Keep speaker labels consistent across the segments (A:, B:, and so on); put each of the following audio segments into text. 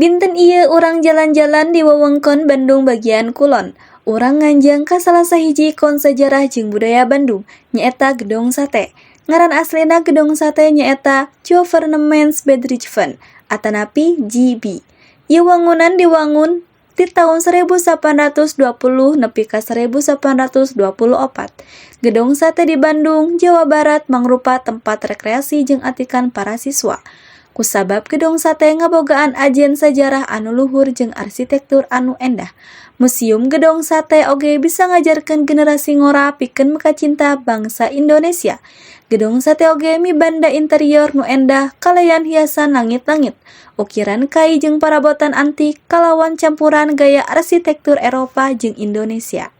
A: Dinten ieu urang jalan-jalan di wewengkon Bandung bagian kulon. Urang nganjang ka salah sahiji ikon sajarah jeung budaya Bandung, nyaeta Gedong Sate. Ngaran aslina Gedong Sate nyaeta Gouvernementsbedrijven atanapi GB. Ieu wangunan diwangun ti taun 1820 nepi ka 1824. Gedong Sate di Bandung, Jawa Barat mangrupa tempat rekreasi jeung atikan para siswa. Kusabab Gedong Sate ngabogaan ajen sajarah anu luhur jeung arsitektur anu endah. Museum Gedong Sate oge bisa ngajarkeun generasi ngora pikeun mikacinta bangsa Indonesia. Gedong Sate oge mibanda interior nu endah kalayan hiasan langit-langit, ukiran kai jeung parabotan antik kalawan campuran gaya arsitektur Eropa jeung Indonesia.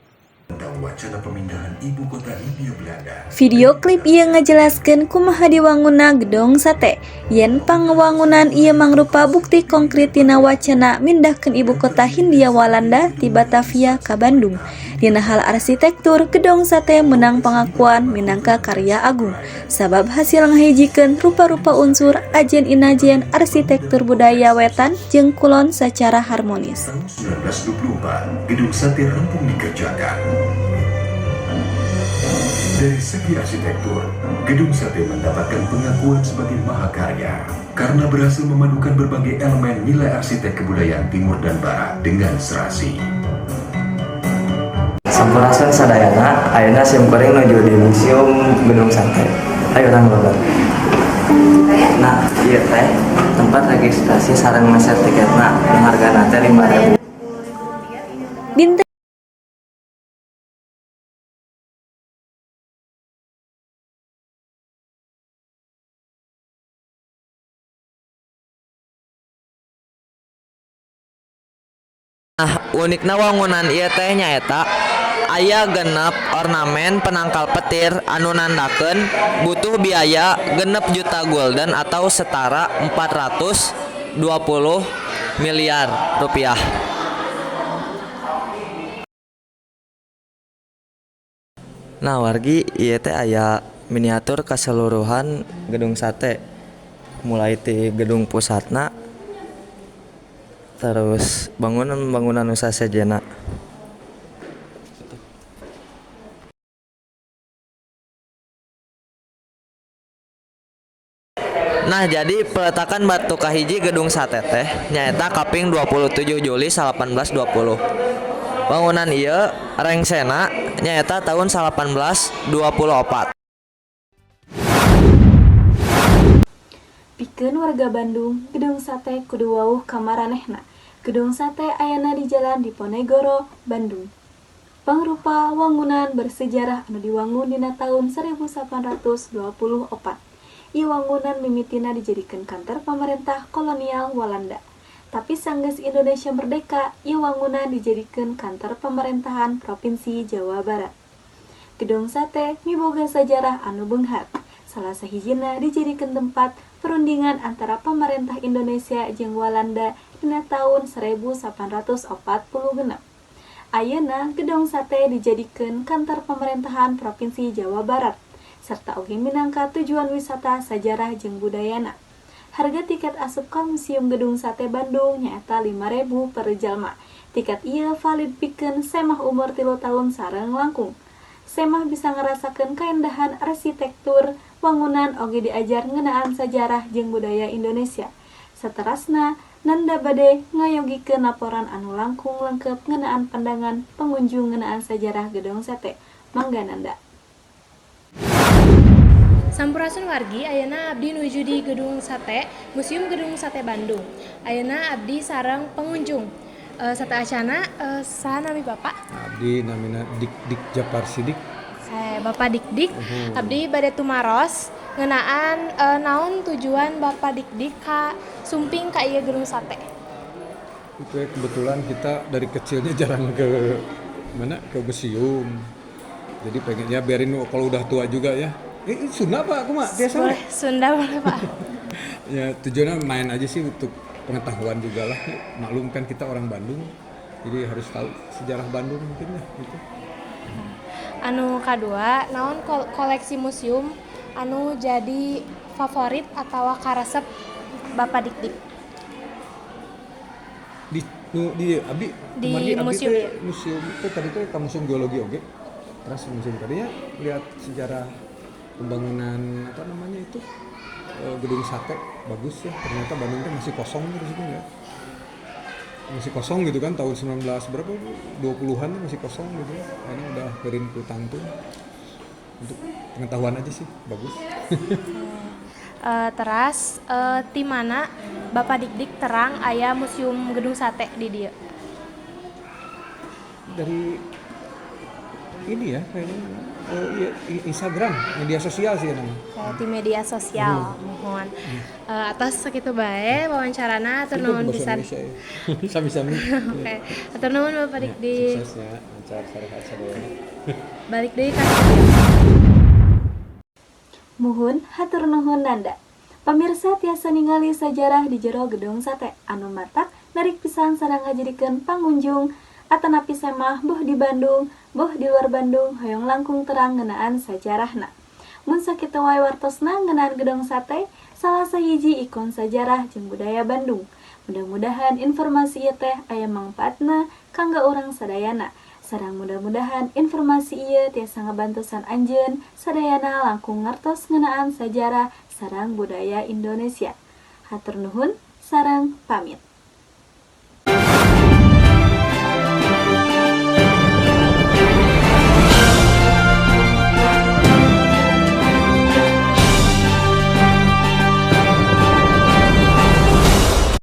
B: Tentang wacana pemindahan ibu kota Hindia Belanda.
A: Video klip ieu ngajelaskeun kumaha diwangunna Gedong Sate. Yen pangwangunan ieu mangrupa bukti konkret tina wacana mindahkeun ibu kota Hindia Walanda ti Batavia ka Bandung. Dina hal arsitektur, Gedong Sate menang pengakuan minangka karya agung sabab hasil ngahijikeun rupa-rupa unsur ajen inajen arsitektur budaya wetan jeung kulon secara harmonis.
B: Tahun 1924, Gedung Sate rampung dikerjakan. Dari segi arsitektur, Gedung Sate mendapatkan pengakuan sebagai mahakarya karena berhasil memadukan berbagai elemen nilai arsitek kebudayaan Timur dan Barat dengan serasi.
C: Sampurasun sadayana, ayeuna sim kuring nuju di Museum Gedung Sate. Ayo urang lebet. Nah, ieu teh tempat registrasi sareng meser tiketna, nu hargana teh 5.000.
A: Dinten
D: Nah, unikna wangunan ieu teh nyaeta aya 6 ornamen penangkal petir anu nandakeun butuh biaya 6 juta gulden atau setara 420 miliar rupiah.
C: Nah, wargi, ieu teh aya miniatur keseluruhan Gedung Sate. Mulai ti gedung pusatna, terus bangunan-bangunan nu sasejenna.
D: Nah, jadi peletakan batu kahiji Gedung Sate teh nyaeta kaping 27 Juli 1820. Bangunan ieu rengsena nyaeta tahun 1824.
A: Pikeun warga Bandung, Gedung Sate kudu wawuh ka maranehna. Gedung Sate ayana di Jalan Diponegoro, Bandung. Pangrupa wangunan bersejarah anu diwangun dina taun 1824. Ieu wangunan mimitina dijadikeun kantor pamarentah kolonial Walanda. Tapi sanggeus Indonesia merdeka, ieu wangunan dijadikeun kantor pemerintahan Provinsi Jawa Barat. Gedung Sate miboga sajarah anu beunghar. Salah sahijina dijadikeun tempat perundingan antara pemerintah Indonesia jeung Walanda dina taun 1846. Ayeuna Gedung Sate dijadikeun kantor pemerintahan Provinsi Jawa Barat serta oge minangka tujuan wisata sajarah jeung budayana. Harga tiket asup ka Museum Gedung Sate Bandung nyaeta 5.000 per jalma. Tiket ieu valid pikeun semah umur 3 tahun sareng langkung. Semah bisa ngerasakeun kaendahan arsitektur wangunan oge diajar ngeunaan sajarah jeung budaya Indonesia. Saterasna, Nanda bade ngayogikeun laporan anu langkung lengkep ngeunaan pandangan pengunjung ngeunaan sajarah Gedong Sate. Mangga, Nanda.
E: Sampurasun wargi, ayeuna abdi nuju di Gedung Sate, Museum Gedung Sate Bandung. Ayeuna abdi sareng pengunjung. Sateuacana, saha nami Bapak?
F: Abdi namina Dik Dik Japar Sidik.
E: Saya Bapak Dik Dik. Abdi bade tumaros ngeunaan naon tujuan Bapak Dik Dik ka sumping ka ieu Gedung Sate.
F: Itu ya, kebetulan kita dari kecilnya jarang ke mana, ke museum. Jadi pengennya biarin kalau udah tua juga ya. Sunda apa aku mah biasa?
E: Boleh Sunda, boleh, Pak.
F: Ya, tujuannya main aja sih, untuk pengetahuan juga lah. Maklum kan kita orang Bandung. Jadi harus tahu sejarah Bandung mungkin ya gitu.
E: Anu kadua, naon koleksi museum anu jadi favorit atau karesep Bapak Dik Dik?
F: Di nu di abdi
E: Di
F: kumargi abdi
E: museum
F: teh
E: ya?
F: Museum teh tadi teh ka museum geologi oge. Terus museum tadinya lihat sejarah pembangunan apa namanya itu, Gedung Sate bagus ya. Ternyata Bandung teh masih kosong di situ ya. Masih kosong gitu kan, tahun 19 berapa, 20-an masih kosong gitu ya. Akhirnya udah kering ku tangtung. Untuk pengetahuan aja sih bagus.
E: Teras ti mana Bapak Dik-dik terang aya Museum Gedung Sate di dieu?
F: Dari ini ya kayaknya, iya, Instagram, media sosial sih namanya.
E: Oh, di media sosial, muhun. Atos sakitu bae wawancarana, hatur
F: Itu
E: nuhun
F: bahasa
E: pisan.
F: Indonesia ya. Sami-sami.
E: Oke, hatur nuhun, Bapak Dik-dik.
F: Sukses ya, lancar sarehat sadayana.
E: Balik deui ka studio.
A: Muhun, hatur nuhun, Nanda. Pamirsa tiasa ningali sajarah di jero Gedung Sate anu matak narik pisan sareng ngajadikeun pangunjung atanapi semah boh di Bandung, boh di luar Bandung hoyong langkung terang ngeunaan sajarahna. Mun sakitu wae wartosna ngeunaan Gedung Sate, salah sahiji ikon sajarah jeung budaya Bandung. Mudah-mudahan informasi ieu teh aya mangpaatna kanggo urang sadayana. Sareng mudah-mudahan informasi ieu tiasa ngabantosan anjeun sadayana langkung ngartos ngeunaan sajarah sareng budaya Indonesia. Hatur nuhun, sareng pamit.